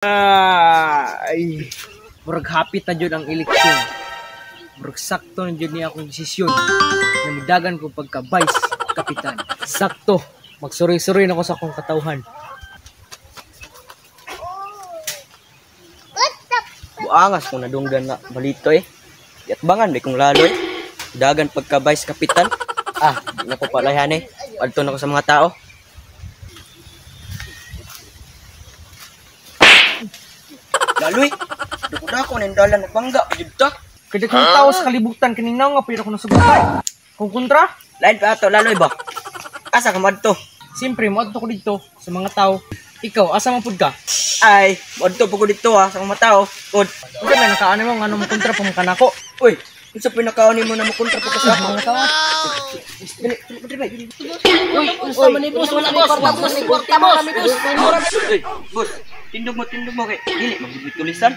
Ay, murag hapit na jud ang eleksyon. Murag sakto na jud niya akong desisyon na mudagan ko pagka vice kapitan. Sakto, magsuroy-suroy na ko sa akong katawhan. Buangas kung nadunggan na balito eh. Yatbangan may kong laloy. Dagan pagka vice kapitan. Ah, di na ko palayan eh. Adto na ko sa mga tao. Laloy, dako-dako na yung dalan nagbangga, jud ta. Kada kung tao sa kalibutan kaninaw nga pero kung nasugatay. Kung kontra, lain pa ato laloy ba? Asa ka madto? Siyempre, moadto ko dito sa mga tao. Ikaw, asa man pud ka? Ay, moadto pud ko dito ha, sa mga tao. Pod. Unsa may nakaano mo ngano mo kontra pa mo kanako? Uy, unsa pa nakaon nimo na mo kontra pa ka sa mga tao? Uy, unsa man ni boss? Wala boss, wala boss, kwarta boss. Uy, boss, tindog mo kay dili magbibit tulisan.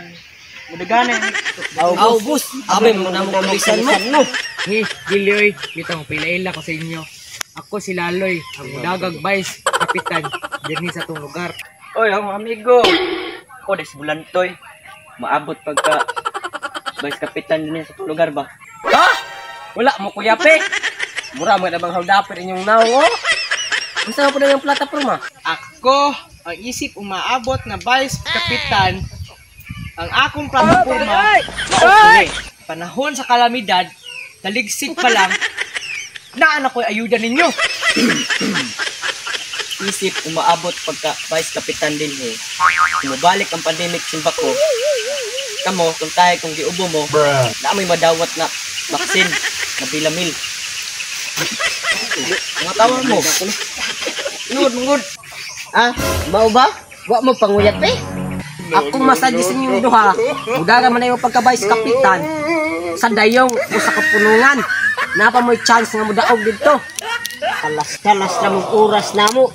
Mudagana. Aw boss, abe mo na mo tulisan mo. Ni, dili oy, bitang pila-ila ko sa inyo. Ako si Laloy, ang mudagag vice kapitan dinhi sa tong lugar. Oy, ang amigo. Ako des bulantoy. Maabot pagka vice kapitan dinhi sa tong lugar ba? Ha? Wala mo kuya pe. Mura mo na bang hold-upper inyong naong oh. Unsa po na yung plataporma? Ako ang isip umaabot na vice kapitan ang akong plataporma. Okay. Panahon sa kalamidad, taligsik pa lang, naan ako'y ayuda ninyo. Isip umaabot pagka vice kapitan din eh. Kumabalik ang pandemic simbako. Kamo, kung tayo kung giubo mo, na may madawat na vaccine na bilamil. Mga tawa mo. Ngud, ngud. Ah, mao ba? Wa mo panguyat eh. Ako masagi sa inyong duha. Mudaga man ayo pagka vice kapitan. Sa dayong usa ka punungan. Napa mo'y chance nga mudaog didto. Kalas-kalas na mong oras na mo.